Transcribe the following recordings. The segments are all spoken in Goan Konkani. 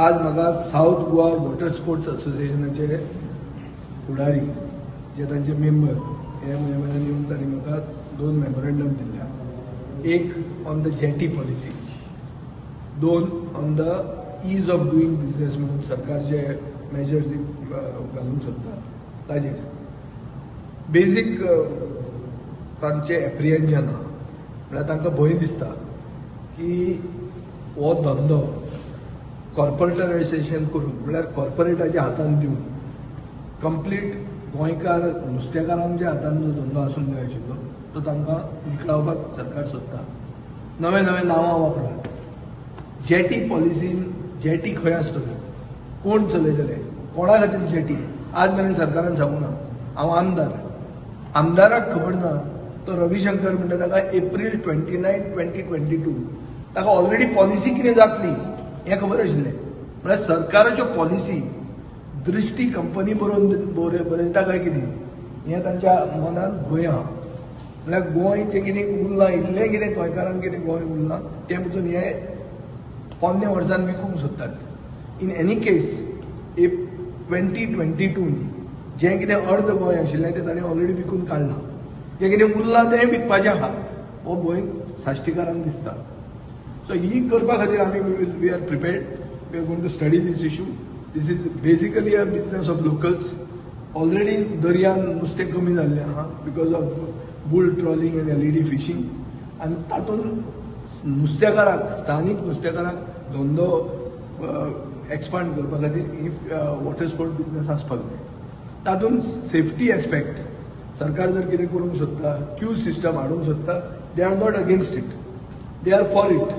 आज म्हाका सावथ गोवा वॉटर स्पोर्ट्स असोसिएशनाचे फुडारी जे तांचे मेंबर हे म्हज्या म्हऱ्यान येवन तांणी म्हाका दोन मेमोरेंडम दिल्या. एक ऑन the jetty policy, दोन on the ease of doing business म्हणून सरकार जे मेजर्स घालूंक सोदता ताजेर. बेजीक तांचे एप्रिहेन्शन आहा, म्हळ्यार तांकां भंय दिसता की हो धंदो कॉर्पोरेटरायझेशन करून, म्हळ्यार कॉर्पोरेटाच्या हातान दिवन कंप्लीट गोंयकार नुस्तेकारांच्या हातान जो धंदो आसूंक जाय आशिल्लो तो तांकां निखळावपाक सरकार सोदता. नवे नवे नांवां वापरून जेटी पॉलिसीन जेटी खंय आसतली, कोण चलयतले, कोणा खातीर जेटी, आज मेरेन सरकारान सांगूंक ना. हांव आमदार, आमदाराक खबर ना तो रविशंकर म्हणटा ताका एप्रील 29, 2022 ताका ऑलरेडी पॉलिसी कितें जातली हें खबर आशिल्लें. म्हळ्यार सरकाराच्यो पॉलिसी दृश्टी कंपनी बरोवन बरयता काय कितें हें तांच्या मनांत भंय आहा. म्हळ्यार गोंय जें कितें उरलां, इल्लें कितें गोंयकारांक कितें गोंय उरलां तें पसून हे पोन्ने वर्सान विकूंक सोदतात. इन एनी केस 2022 जें कितें अर्द गोंय आशिल्लें तें ताणें ऑलरेडी विकून काडलां, जें कितें उरलां तें विकपाचें आहा हो भंय साश्टीकारांक दिसता. सो ही करपा खातीर आमी we are prepared, we are going to study this issue. This is basically a business of locals. Already दर्यान नुस्तें कमी जाल्लें आहा because of bull trawling and LED fishing, आनी तातूंत नुस्तेकाराक, स्थानीक नुस्तेकाराक धंदो एक्सपांड करपा खातीर ही वॉटर स्पोर्ट बिजनेस आसपाक जाय. तातूंत सेफ्टी एस्पेक्ट सरकार जर कितें करूंक सोदता, क्यू सिस्टम हाडूंक सोदता, they are not against it, they are for it.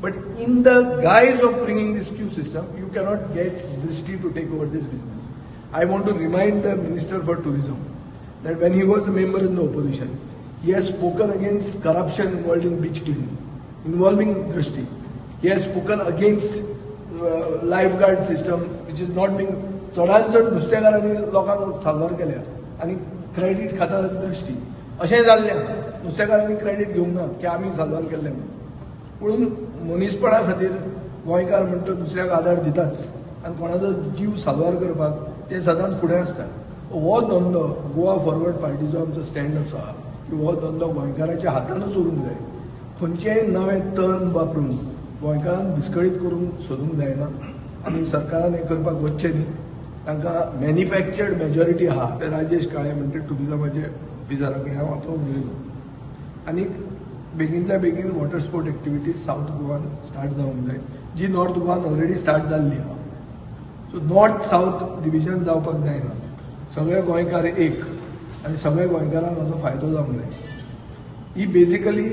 But in the guise of bringing this queue system, you cannot get Drishti to take over this business. I want to remind the Minister for Tourism that when he was a member in the opposition, he has spoken against corruption involved in beach cleaning, involving Drishti. He has spoken against lifeguard system, which is not being, चडान चड नुस्तेकारांनी लोकांक साल्वार केल्या आनी क्रेडीट खाता दृश्टी. अशें जाल्लें नुस्तेकारांनी क्रेडीट घेवंक ना की आमी साल्वार केल्लें म्हणून. पूण मनीसपणा खातीर गोंयकार म्हणटा दुसऱ्याक आदार दिताच आनी कोणाचो जीव साल्वार करपाक ते सदांच फुडें आसता. हो धंदो गोवा फॉरवर्ड पार्टीचो आमचो स्टँड असो आहा की हो धंदो गोंयकाराच्या हातानूच उरूंक जाय. खंयचेय नवें टर्म वापरून गोंयकारांक विस्कळीत करूंक सोदूंक जायना आनी सरकारान हें करपाक वचचें न्ही. तांकां मॅन्युफॅक्चर्ड मेजॉरिटी आहा. ते राजेश काळे म्हणटा टुरिजमाचे ऑफिसरा कडेन हांव आतां उलयलो आनी बेगीनच्या बेगीन वॉटर स्पोर्ट एक्टिविटीज सावथ गोवान स्टार्ट जावंक जाय, जी नॉर्थ गोवान ऑलरेडी स्टार्ट जाल्ली आहा. सो नॉर्थ सावथ डिविजन जावपाक जायना. सगळे गोंयकार एक आनी सगळे गोंयकारांक हाचो फायदो जावंक जाय. ही बेजिकली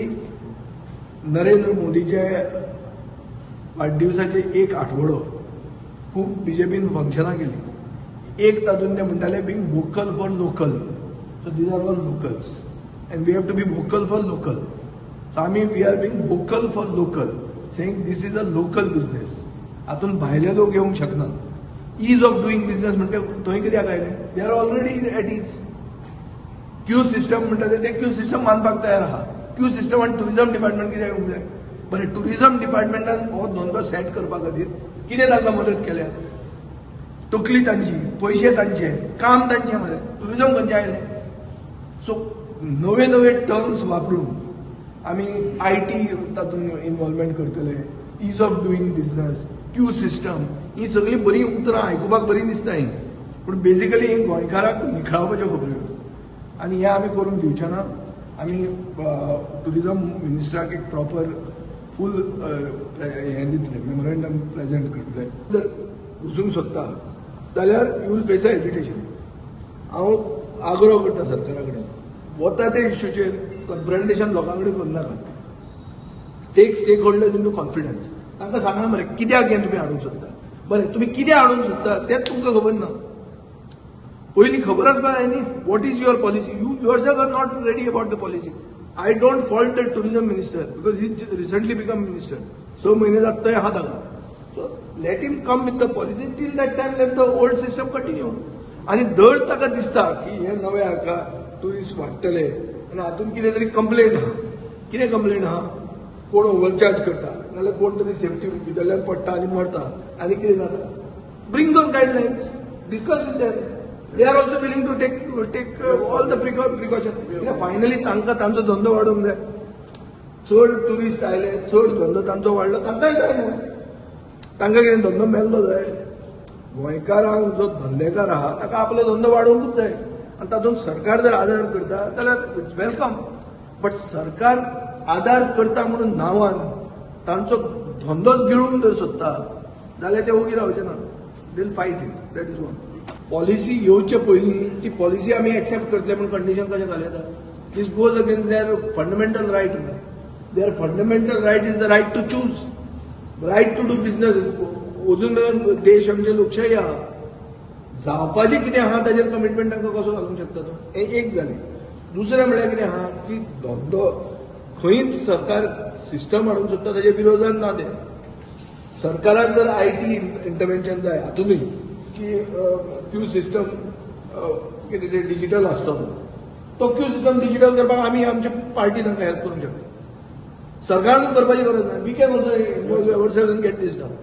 नरेंद्र मोदीचे वाडदिवसाचे एक आठवडो खूब बीजेपीन फंक्शनां केली. एक तातूंत ते म्हणटाले being vocal for local. So these are all locals and we have to be vocal for local. So आमी we are being vocal for local, saying this is a local business. हातूंत भायले लोक येवंक शकना. ईज ऑफ डुईंग बिझनेस म्हणटा थंय कित्याक आयले, they are already at ease. Queue system म्हणटा ते क्यू सिस्टम मानपाक तयार आहा. क्यू सिस्टम आनी टुरिजम डिपार्टमेंट कित्याक येवंक जाय? बरें, टुरिजम डिपार्टमेंटान हो धंदो सेट करपा खातीर कितें तांकां मदत केल्या? तकली तांची, पयशे तांचे, काम तांचें मरे, टुरिजम खंयचें आयलें? सो नवे नवे टर्म्स वापरून आमी I T तातूंत इनवॉल्वमेंट करतले, ease of doing business, queue system, ही सगळीं बरीं उतरां आयकुपाक बरीं दिसता हीं, पूण बेजिकली ही गोंयकाराक निखळावपाच्यो खबऱ्यो आनी हें आमी करूंक दिवचे ना. आमी टुरिजम मिनिस्टराक एक प्रॉपर फूल हें दितले, मेमोरेंडम प्रेजेंट करतले. जर घुसूंक सोदता जाल्यार you will face a agitation. हांव आग्रो करता सरकारा कडेन, वता ते इश्यूचेर कन्फ्रंटेशन लोकां कडेन करनाकात. Take stakeholders into confidence. तांकां सांगा मरे कित्याक हें तुमी हाडूंक सोदता. बरें, तुमी कितें हाडूंक सोदता तेंच तुमकां खबर ना. पयलीं खबर आसपाक जाय न्ही, what is your policy. You yourself are not ready about the policy. I don't fault the tourism minister because he recently become minister. 6 म्हयने जाता थंय आहा ताका. So let him come with the policy. Till that time let the old system continue. आनी दर ताका दिसता की हे नवे हाका टुरिस्ट वाडटले आनी हातूंत कितें तरी कंप्लेन आहा. कितें कंप्लेन आहा? कोण ओवरचार्ज करता, नाल्यार कोण तरी सेफ्टी भितरल्यान पडटा आनी मरता आनी कितें जाता. Bring those guidelines, discuss with them. They are also willing to take all the precaution. Finally तांकां तांचो धंदो वाडोवंक जाय. चड ट्युरिस्ट आयले, चड धंदो तांचो वाडलो, तांकांय जाय न्हू. तांकां कितें धंदो मेल्लो जाय. गोंयकारांक जो धंदेकार आहा ताका आपलो धंदो वाडोवंकूच जाय आनी तातूंत सरकार जर आदार करता जाल्यार it's welcome. But सरकार आदार करता म्हणून नांवान तांचो धंदोच गिळूंक जर सोदता जाल्यार ते ओगी रावचे ना. They will fight it. That is one. Policy येवचे पयलीं ती पॉलिसी आमी एक्सेप्ट करतले म्हूण कंडिशन कशें घालूं येता? This goes against their fundamental right. Their fundamental right is the right to choose, right to do business. अजून मेरेन देश आमचे लोकशाही आहा, जावपाचें कितें आहा ताजेर कमिटमेंट तांकां कसो घालूंक शकता तो? हें एक जालें. दुसरें म्हणल्यार कितें आहा की धंदो खंयच सरकार सिस्टम हाडूंक सोदता ताजे विरोधान ना. तें सरकारान जर IT intervention जाय हातूनय की क्यू सिस्टम कितें तें डिजिटल आसतलो, तो क्यू सिस्टम डिजिटल करपाक आमी आमच्या पार्टी तांकां हेल्प करूंक शकता. सरकारानूच करपाची गरज ना. We can also involve ourselves and get this done.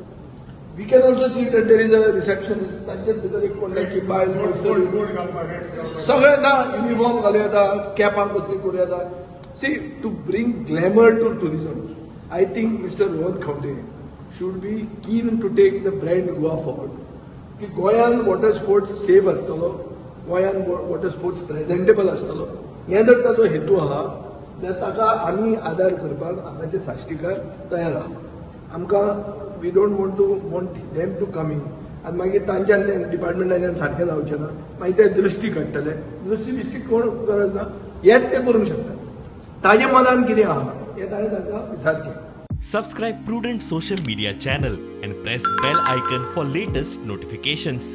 We can also see that there is a reception. तांच्याच भितर एक कोण की बायल सगळें ना, युनिफॉर्म घालूं येता, कॅपां कसली करूं येता. See, to bring glamour to tourism, I think Mister Rohan Khaunte should be keen to take the brand Goa forward. की गोंयान वॉटर स्पोर्ट्स सेफ आसतलो, गोंयान वॉटर स्पोर्ट्स प्रेझेंटेबल आसतलो, हें जर ताचो हेतू आहा जाल्यार ताका आमी आदार करपाक हांगाचे साश्टीकार तयार आहा. आमकां we don't want them to come in आनी मागीर तांच्यान डिपार्टमेंटाच्यान सारकें जावचें ना, मागीर ते दृश्टी काडटले. दृश्टी बिश्टी कोण गरज ना, हेच ते करूंक शकता. ताजे मनान कितें आहा हें ताणें तांकां विचारचें. Subscribe Prudent Social Media channel and press bell icon for latest notifications.